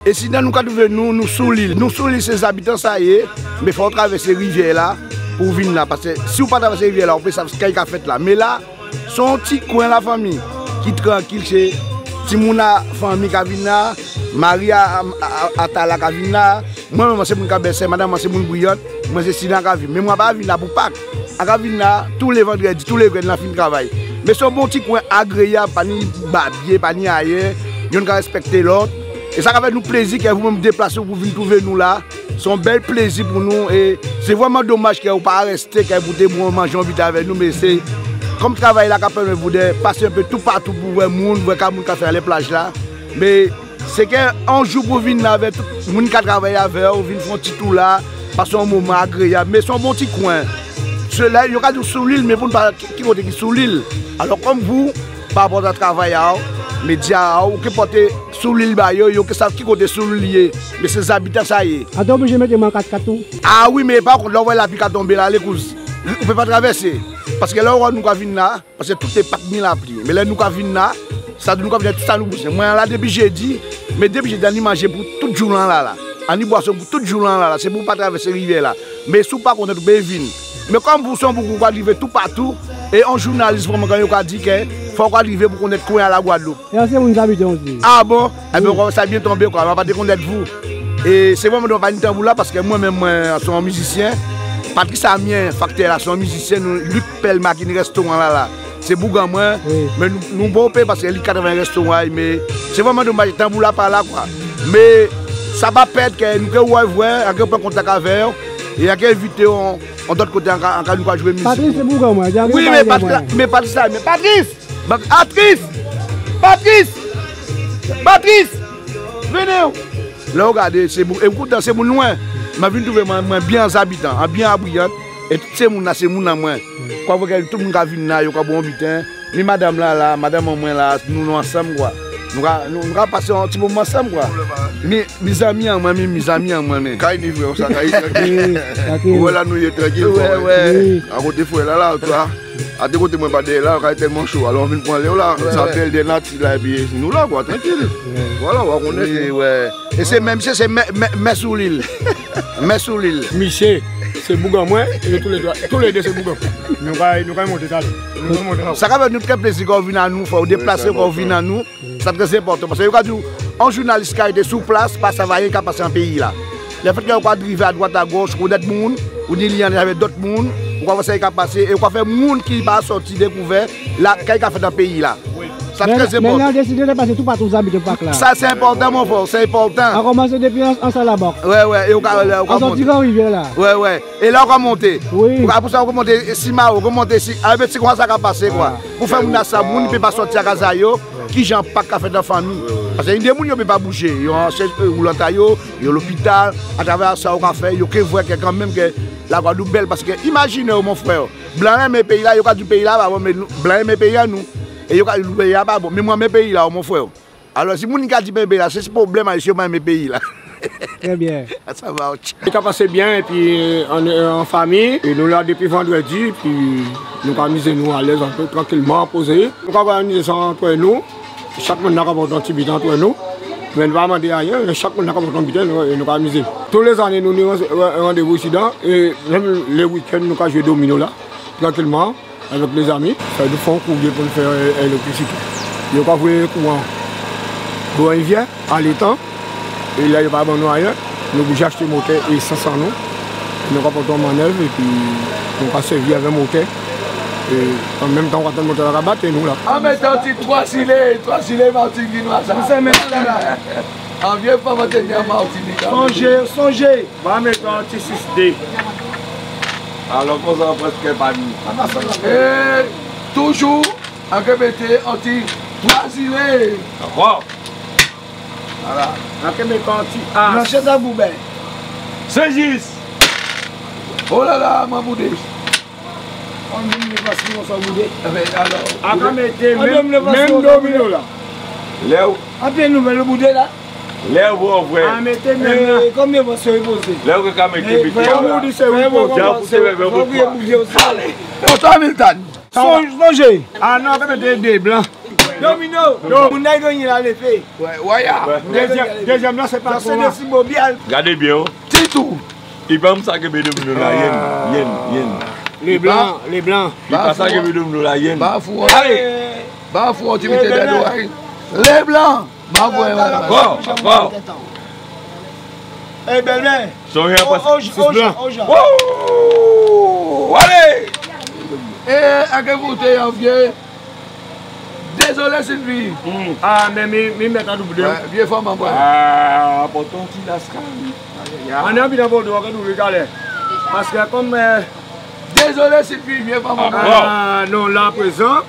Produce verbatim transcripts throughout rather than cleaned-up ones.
E si nan nou ka twouve nou, nou sou lil. Nou sou lil, se Zabitan sa ye, men fò w travèse rivyè la pou w vin la. Paske si w pa travèse rivyè la, ou pe sav sa k ka fèt la. Men la, se yon ti kwen lafanmi ki trankil, se timoun a fanmi ka vin la, mari a, a, a, a Tala ka vin la, mwen menm se moun Kabèsè, madanm mwen se moun Briyant, mwen se Sina ka vin. Men mwen pa vin la pou Pak. A ka vin la tou le vandrèdi, tou le wikèn nan fin travay. Men se yon bon ti kwen agreyab, pa ni babye, pa ni ayen, youn ka respekte lòt. E sa ka fè nou plezi kè ou menm deplase w pou vin twouve nou la. Se yon bèl plezi pou nou e se vrèman domaj kè ou pa rèste, kè ou te bon manje yon biten avè nou, men se kòm travay la ka pèmèt ou de pase yon pe toupatou pou wè moun, wè ka moun ka fè anlè plaj la. Men se kè yon jou pou vin la avè tout moun ka travay avè w, vin fè yon ti tou la, pase yon moman agreyab. Men se yon bon ti kwen. Se la, yo ka di w sou lil, men pou n pa ki, ki kote ki sou lil. Alò, kòm vou, pa rapò a travay a w, medya a w, ou ke pote sou lil ba yo, yo ke sav ki kote sou lil ye. Men se Zabitan sa ye. A te oblije mete mwen an kat kat tou? A wi, men pa kont, lè w wè lapli ka tonbe la, lekouz, ou pe pa travèse. Paske lè w wè nou ka vin la, paske tout se Pak ni lapli. Men lè nou ka vin la, sa di nou ka vin ak tout sa nou bezwen. Mwen la depi jedi, men depi jedi, anni manje pou tout jou lan la la. Anni bwason pou tout jou lan la la. Se pou w pa travèse rivyè la. Men si w pa konnen, ou pe vin. Men kòm pou se yon boug ou ka rive toupatou, e yon jounalis vrèman, kan yo ka di kè fò w ka rive pou konnen kwen a Lagwadloup. E ansyen moun Zabitan osi. A bon? Enben, wi, sa byen tonbe, kwa. Mwen pa te konèt vou. E se vrèman, nou pa ni tanbou la, paske mwen menm, mwen, se yon mizisyen. Patrice Amien, faktè la, se yon mizisyen. Nou, Luc Pelma, ki ni restoran la, la. Se bougan mwen. Wi. Men nou, nou bonpe, paske li katreven restoran, men se vrèman domaj, tanbou la pa la, kwa. Men sa pa pèd kè nou ke wè vwè, an ke pran kontak avè w, e an ke envite w, yon dòt kote, an ka, an ka, nou ka jwe mizik. Patrice, se bougan mwen. Wi, men Patrice, men Patrice la, men Patrice! Patris! Patris! Patris! Vini! Lè w gade, se moun, e poutan se moun lwen. Mwen vin twouve mwen, mwen byen an Zabitan, an byen an Briyant, e tout se moun la, se moun an mwen. Kwa vre kè tout moun ka vin la, yo ka bwè yon biten. Ni madanm la la, madanm an mwen la, nou, nou ansanm, kwa. Nou ka, nou, nou ka pase yon ti moman ansanm, kwa. Mi, mi zanmi an mwen, mi, mi zanmi an mwen, men. Kay ni vre, sa kay trankil. Wi, trankil. Ou wè la nou ye trankil, wi, kwa, wi. Wi. Akote frè la, la, ou twa. A de kote mwen pa dèyè la, kay tèlman cho. Alò, vin pran lè w la, sa bèl dè nati la, epi nou la, kwa, trankil. Wi. Vwala, w a konnen. Wi, wi. E se menm, se, se mè, mè, mè sou lil. Mè sou lil. Misye, se bougan mwen, e tou le de, tou le de se bougan mwen. Nou kay, nou kay monte talè. Nou kay monte talè. Sa ka fè nou trè plezi kè w vin a nou, fè w deplase kè w vin a nou. Sa trè enpòtan, paske yo ka di w, yon jounalis ka rete sou plas, pa sav ayen ka pase an peyi la. Lefèt ke yo ka drive adwat agòch, konèt moun, ou ni lyen avèk dòt moun, ou ka wè sa ki ka pase, e ou ka fè moun ki pa sòti dekouvè la, sa ki ka fèt nan peyi la. Sa trè enpòtan. Men, men, deside de pase toupatou Zabitan Pak la. Sa se enpòtan, mon frè, se enpòtan. An kòmanse depi an, an Salabòk. Wè, wè, e ou ka, ou ka monte. An sòti Gran Rivyè la. Wè, wè. E la ou ka monte. Wi. Ou ka, pou sa ou ka monte Simawo, ou ka monte si, a, men se konsa sa ka pase, kwa. Pou fè moun la sa, moun pe pa sòti a kaz a yo, kijan Pak ka fèt an fanmi. Paske gen de moun yo pe pa bouje, yo an sèz, e, woulant a yo, yo lopital, atravè sa ou ka fè, yo ke vwè ke kanmenm ke Lagwadloup bèl, paske imajine w, mon frè, blan renmen peyi la, yo ka di peyi la pa bon, men nou, blan renmen peyi an nou, e yo ka di peyi la pa bon, men mwen renmen peyi la, mon frè. Alò, si moun ki ka di peyi la, se, se pwoblèm a yo, si yo pa renmen peyi la. Trè byen. Sa va, ok. Li ka pase byen, epi, an, an fanmi, e nou la depi vandredi, epi nou ka amize nou alèz anpil, trankilman, poze. Nou ka òganize sa antre nou, chak moun nan ka pote yon ti biten antre nou, men nou pa mande ayen, men chak moun nan ka pote yon biten, nou, e nou ka amize. Tou lezane, nou ni ran-, ran-, randevou isidan, e menm le wikenn, nou ka jwe domino la, trankilman. Avèk lezanmi, fè nou fè yon kourye pou nou fè, e, elektrisite. Yo ka voye kouran Gran Rivyè, a letan, e lè yo pa ban nou ayen, nou oblije achte motè e esans an nou. Nou ka pote yon mannèv, epi nou ka sèvi avè motè. E an menm tan, ou ka tann motè la ka bat, e nou la. An metan ti twa zile, twa zile Matinik, nou a sa. Nou se menm la. An vye fòm an te gen an Matinik. Sonje, sonje. Mwen mete yon ti sis de. Alò, konsa, prèske pa ni. E toujou, an ke mete yon ti twa zile. Dakò. Vwala. An ke mete yon ti as. Nan chèz a gouben. Se jis. Oh la la, mwen boude. An vin de pase yon sa boude. Enben, alò. An ka mete menm, menm domino la. Lè w. Anpil nouvèl ou boude la. Lè w wè w vre. A mete menm nan. E, konbyen fwa se ripoze? Lè w ka mete piti la. Fè yon moun di se ripoze. Jan pou se ripoze. Fò w boude osi. Ale. Bonjou, Hamilton. Sonje. A non, an ka mete de blan. Domino. Moun nan genyen la leve. Wè, wè ya. Dezyèm, dezyèm nan se pa Sa se de si bobyal. Gade byen, o. Titou. Li pa m sa kenbe domino la, yen, yen, yen. Leblan, Leblan. Li pa sa kenbe domino la, yen. Ba fou. Ale. Ba fou, ti mete dèdo ay. Leblan. Ba fou. Ankò, ankò. Ey, bèlmè. Son yon pwès. Ojan, ojan, ojan. Woo! Ale! E, ak ekoute yon vye. Dezole Silvi. Ah, men mi, mi mèt an double. Wè, vye fòm an bwè. Ah, pòtan ti laskal. Ann anvi nan Vodou an, ke nou rekale. Paske kòm, eh, Dezole Silvi, vye fòm an bwè. Ah, non, la prezan.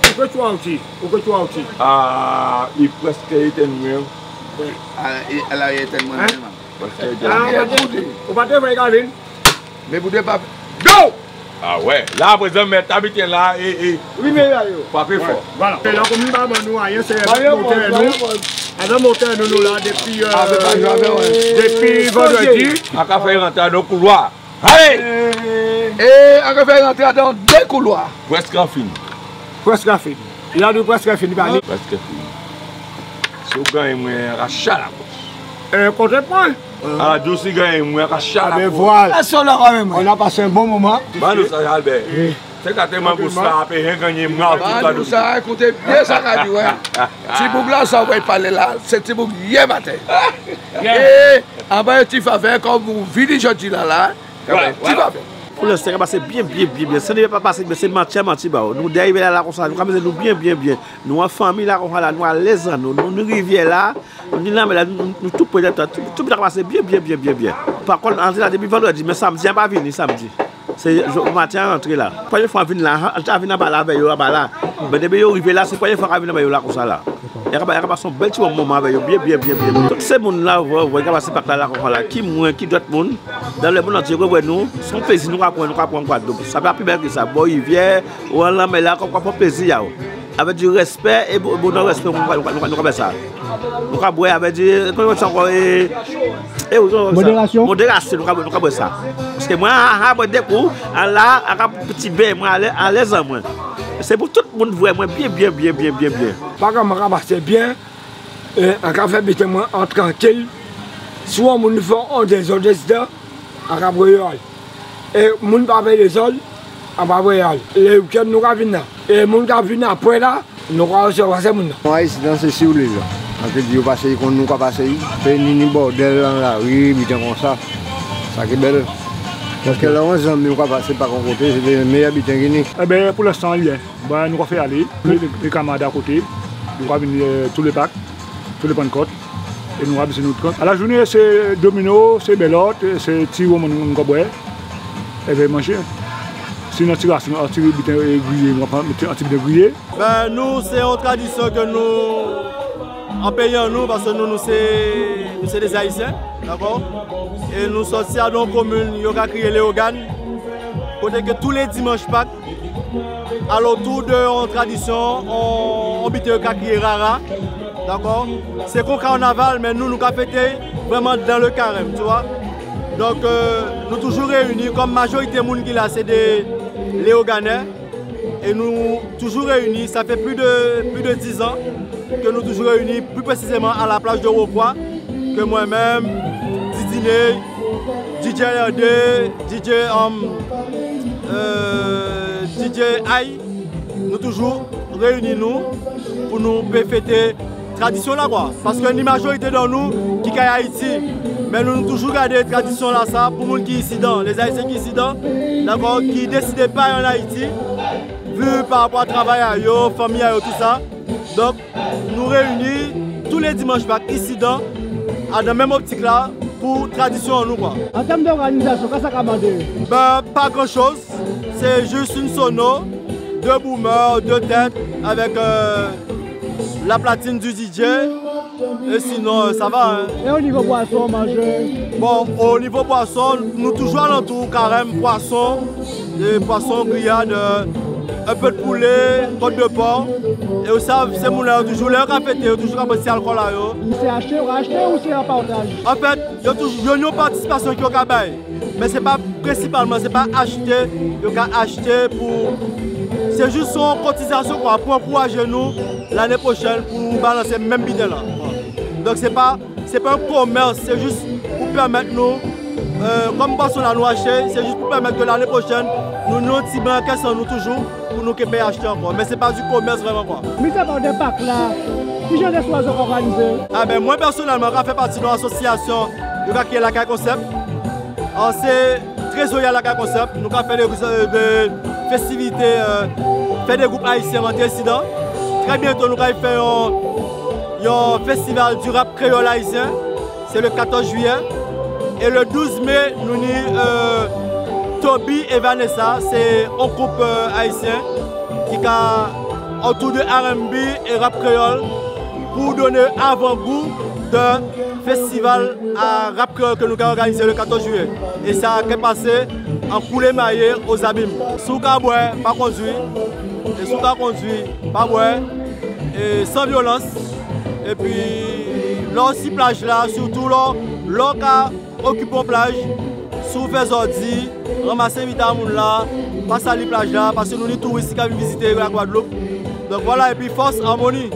Ou ke twa outi, ou ke twa outi. Ah, li prèske etèn mwen. Ah, e, la, li etèn mwen, men. Prèske etèn mwen. Ou pa te vre, Gavin. Men pou de pa. Go! Ah wè, la aprezan mèt abiten la e, e. Wi, men la yo. Frape fò. Vwala. E la komin pa ban nou ayen, se avèk motè nou. Avèk motè nou, nou la depi, eh, depi vandredi. A ka fè rantre nan koulwa. Ale! E a ka fè rantre nan de koulwa. Prèske fin. Prèske fin. Li la di prèske fin, pa ni. Prèske fin. Si w genyen mwen, a ka chala. Eh, kontre pwen. Ala, Josi genyen mwen ak Chara. Abe vwal. Èske w dakò avè mwen? On a passé un bon moment. Ban nou sa, Albert. Se ka tèlman gous la, ape yen genyen mwen ak tout kado. Ban nou sa, ekoute byen sa ka di, wè. Ti boug la, sa w wè pale la, se ti boug yè maten. E, anba yon ti favè, kòm ou vini jodi la, la, ti favè. Pou lenstan, ka pase byen, byen, byen, byen. San li pa pase byen, se manti a manti ba w. Nou dèyè rivyè la, la konsa, nou ka mete nou byen, byen, byen. Nou an fanmi la konsa la, nou alèz an nou, nou, nou rivyè la, nou ni lanmè la, nou, nou tou pre dèt la, tout, tout bagay pase byen, byen, byen, byen, byen. Pa kont antre la depi vandredi, men samdi an pa vini, samdi. Se jou maten an antre la. Premye fwa an vin la, an ta vin anba la avè yo anba la. Men depi yo rive la, se premye fwa an ka vin anba yo la konsa la. E ka, e ka pase yon bèl ti moman avè yo, byen, byen, byen, byen, byen. Tout se moun la, vwè, vwè, ka pase pak la, la konsa la. Ki mwen, ki dòt moun, dan le mond antye, vwè, vwè, nou, se yon plezi nou ka pran, nou ka pran Gwadloup. Sa pa pi bèl ke sa. Bò rivyè, ou an lanmè la, kòm ka pran plezi a w. Avè di respè e bo-, bonè respè, nou ka, nou ka, nou ka, nou ka fè sa. Nou ka bwè, avè di, kòman yo di sa ankò, e, e, wi, kòman yo di sa? Moderasyon. Moderasyon, nou ka, nou ka bwè sa. Paske mwen, a, a, bwè de kou, a la, a ka ti ben, mwen alè-, alèz an mwen. Se pou tout moun vwè mwen byen, byen, byen, byen, byen, byen. Bagan mwen ka pase byen, e, an ka fè biten mwen an trankil. Si yon moun fè yon dezòd, dezòd, an ka voye al. E moun pa veye zòn, an pa voye al. Le wikenn nou ka vin la. E moun k ap vin apre la, nou ka resevwa se moun nan. Bon, Ayisyen an se siwlize. Sa vle di yo pase, yo konn nou ka pase. Pe ni, ni bòdèl nan lari, biten konsa. Sa ki bèl. Paske lè yon zanmi w ka pase pa yon kote, se te meyè biten ki ni. Enben, pou lenstan, anyen. Bon, nou ka fè ale. Li, li, li ka mande akote. Nou ka vin, eh, tou le pak. Tou le Pannkòt. E nou abitye nou tout. A la jounen, se domino, se bèlòt, se ti wonm nou ka bwè. Epi manje. Sinon, ti rasin, an ti biten, eh, griye, nou ka mete an ti biten griye. Ben, nou, se yon tradisyon ke nou, an peyi an nou, paske nou, nou se, nou se de Ayisyen, dakò? E nou sòti adan yon komin, yo ka kriye Leyogàn, kote ke tou le dimanch Pak, alantou de yon tradisyon, yon, yon biten yo ka kriye rara, dakò? Se kon kanaval, men nou, nou ka fete vrèman dans le carême, tu vois. Donk, euh, nou toujou reyini, kòm majorite moun ki la, se de Leyoganè, e nou toujou reyini, sa fè plis de, plis de dizan ke nou toujou reyini, pli presizeman a la plaj de Wopwa, ke mwen menm, Didine, D J R D, D J, um, euh, D J I, nou toujou reyini nou pou nou pe fete tradisyon la, kwa. Paske ni majorite dan nou ki kay Ayiti, men nou, nou toujou gade tradisyon la sa pou moun ki isidan, lèzayisyen ki isidan, dakò, ki deside pa al ann Ayiti, vi pa rapò a travay a yo, fanmi a yo, tou sa. Donk, nou reyini tou le dimanch Pak isidan, a, dan menm optik la, pou tradisyon an nou, kwa. An tèm de òganizasyon, ka sa ka mande? Ben, pa gran choz. Se jis yon sono, de boumè, de tèt, avèk, euh, la platine du D J. E sinon, euh, sa va, hein. E o nivo pwason, manje? Bon, o nivo pwason, nou toujou alantou, karèm, pwason, e pwason, griyad, euh, un peu de poulet, côte de porc. E ou sav, se moun la yo toujou, lè yo ka fete, yo toujou ka pran ti alkòl a yo. Se achte, ou achte ou se an pataj? Anfèt, yo toujou, yo ni yon patisipasyon ke yo ka bay. Men se pa prensipalman, se pa achte, yo ka achte pou, Se jis yon kotizasyon kwa, pou ankouraje nou lane pwochèn pou nou balanse menm biten la. Donk se pa, se pa yon komès, se jis pou pèmèt nou, euh, kòm pwason la nou achte, se jis pou pèmèt ke lane pwochèn nou nan yon ti bren kès an nou toujou, pou nou ke peye achte ankò. Men se pa di komès vrèman kwa. Mis apa de pak la, ki jan de swazon k òganize? A ben, mwen pèsonèlman, ka fè pati de yon asosyasyon yo ka kreye Lakay Konsèp. An se trezorye Lakay Konsèp, nou ka fè de, de festivite, euh, fè de gwoup ayisyen rantre sidan. Trè byento nou ka fè yon, yon festival di rap kreyòl ayisyen. Se le katòz jiyè. E le douz me, nou ni, euh, Toby e Vanessa, se yon koup, euh, ayisyen ki ka otou de R and B e rap kreyòl pou done avangou de festival a rap kreyòl ke nou ka òganize le katòz jiyè. E sa ke pase an Koulemaye, Ozabim. Si w ka bwè, pa kondwi. E si w ka kondwi, pa bwè. E san vyolans. Epi lè w si plaj la, sitou lè w, lè w ka okipe yon plaj, si w fè zòdi, ranmase envite a moun la, pa sali plaj la, paske nou ni touris ki ka vin vizite Lagwadloup. Donk vwala, epi fòs, amoni.